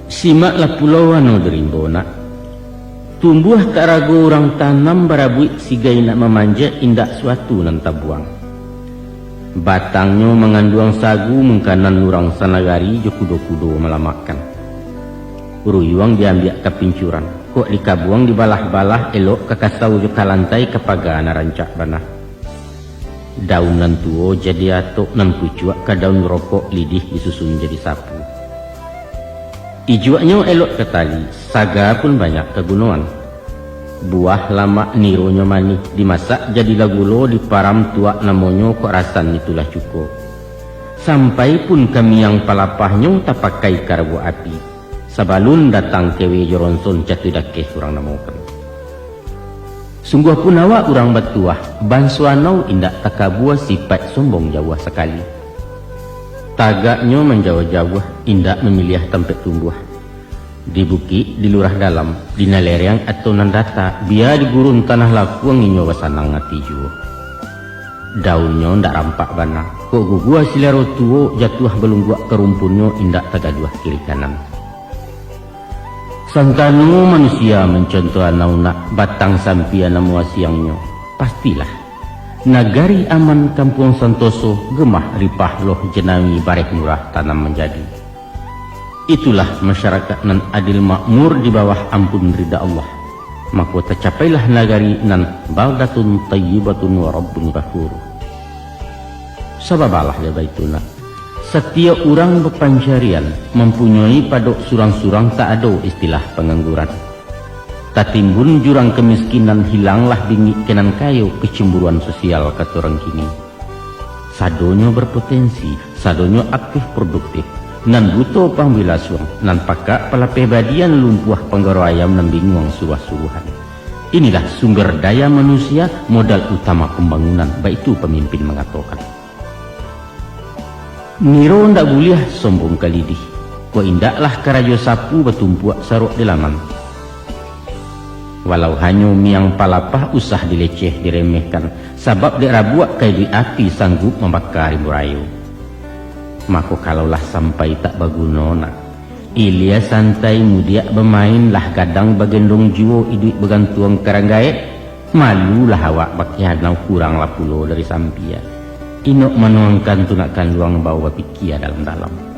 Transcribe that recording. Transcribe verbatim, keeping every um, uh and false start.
Simaklah pulo wano di rimbo, nak. Tumbuah tak rago urang tanam, barabuik sigai nak mamanjek, indak suatu nan tabuang. Batangnyo manganduang sagu, mangkanan urang sanagari jo kudo-kudo malamakkan. Ruyuang diambiak ka pincuran, kok dikabuang dibalah-balah, elok ka kasau jo ka lantai, ka paga nan rancak bana. Daun nan tuo jadi atok, nan pucuak ka daun rokok, lidih disusun jadi sapu. Ijuaknyo elok ka tali, saga pun banyak kagunoan. Buah lamak nironyo manih, dimasak jadilah gulo, diparam tuak namonyo, kok rasan itulah cuko. Sampai pun ka miang palapahnyo, tapakai ka rabuak api. Sabalun datang kewe jo ronson, catu dakeh urang namokan. Sungguah pun awak urang batuah, banso anau indak takabua, sipaik sombong jauah sakali. Tagaknyo manjauah-jauah, indak mamiliah tampek tumbuah. Di bukik, di lurah dalam, di nan lereang atau nan data, bia di gurun tanah lakuang, inyo basanang ati juo. Daunnyo ndak rampak bana, kok gugua silaro tuo, jatuah balungguak ka rumpunnyo, indak tagaduah kiri kanan. Santano manusia mancontoh anau, nak, batang sampia namo asiangnyo, pastilah nagari aman, kampuang santoso, gemah ripah loh, jinawi bareh murah tanam manjadi. Itulah masyarakat nan adil makmur di bawah ampun rida Allah. Mako tacapailah nagari nan baldatun thayyibatun wa rabbun ghafur. Sababalah jo baitu, nak. Satiok urang bapancarian, mampunyoi padok surang-surang, tak ado istilah pangangguran. Tatimbun jurang kamiskinan, hilanglah bingik ka nan kayo, kecemburuan sosial kato urang kini. Sadonyo berpotensi, sadonyo aktif produktif. Nan buto pambila suang, nan pakak palapeh badia, nan lumpuah panggaro ayam, nan binguang suruah-suruahan. Inilah sumber daya manusia, modal utama pambangunan, baitu pamimpin mangatokan. Niro ndak buliah sombong ka lidih, kok indaklah karajo sapu, batumpuak saruak di laman. Walau hanyo miang palapah, usah dileceh diremehkan, sabab dek rabuak ka iduik api, sanggup mambaka rimbo rayo. Mako, kalaulah sampai tak baguno, nak, ilia santai mudiak bamain, lah gadang bagendong juo, iduik bagantuang ka rang gaek, malulah awak bakeh anau, kuranglah pulo dari sampia. Inok manuangkan tu, nak, kanduang bao bapikia dalam-dalam.